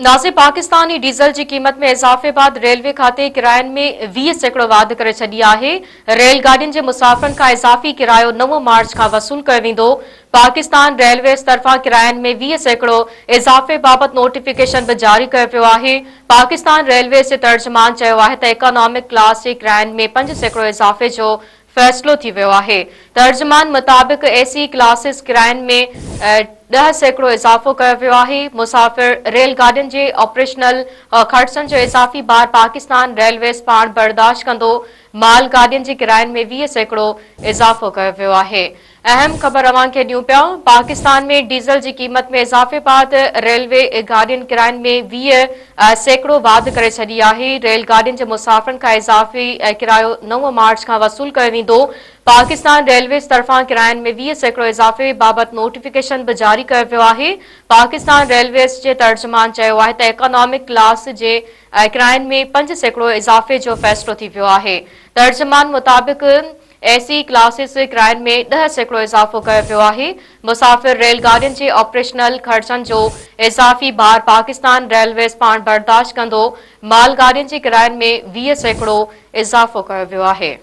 ناظرين پاڪستاني ڊيزل جي قيمت ۾ اضافي بعد ريلوي کاتي ڪراين ۾ 20% واڌ ڪري ڇڏي آهي، ريل گاڏين جي مسافرن کان اضافي ڪرايو 9 مارچ کان وصول ڪيو ويندو، پاڪستان ريلويز طرفان ڪراين ۾ 20% اضافي بابت نوٽيفڪيشن به جاري ڪيو ويو آهي، پاڪستان ريلويز جي ترجمان چيو آهي ته اڪانامڪ ڪلاس جي ڪراين ۾ 5% اضافي جو فيصلو ٿي ويو آهي. ترجمان مطابق اي سي ڪلاسز ڪراين ۾ 10% اضافو ڪيو ويو آهي، مسافر ريل گاڏين جي آپريشنل خرچن جو اضافي بار پاڪستان ريلويز پاڻ برداشت ڪندو، مال گاڏين جي ڪراين ۾ 20% اضافو ڪيو ويو آهي. اهم خبر اوهان کي ڏيون پيا، پاڪستان ۾ ڊيزل جي قيمت ۾ اضافي بعد ريلوي گاڏين ڪراين ۾ 20% واڌ ڪري ڇڏي آهي، ريل گاڏين جي مسافرن کان اضافي ڪرايو 9 مارچ کان وصول ڪيو ويندو، پاڪستان ريلويز طرفان ڪراين ۾ 20% اضافي بابت نوٽيفڪيشن به جاري ڪيو ويو آهي، پاڪستان ريلويز جي ترجمان چيو آهي ته اڪانامڪ ڪلاس جي ڪراين ۾ 5% اضافي جو فيصلو ٿي ويو آهي، ترجمان مطابق اي سي ڪلاسز ڪراين ۾ 10% اضافو ڪيو ويو آهي، مسافر ريل گاڏين جي آپريشنل خرچن جو اضافي بار پاڪستان ريلويز پاڻ برداشت ڪندو، مال گاڏين جي ڪراين ۾ 20% اضافو ڪيو ويو آهي.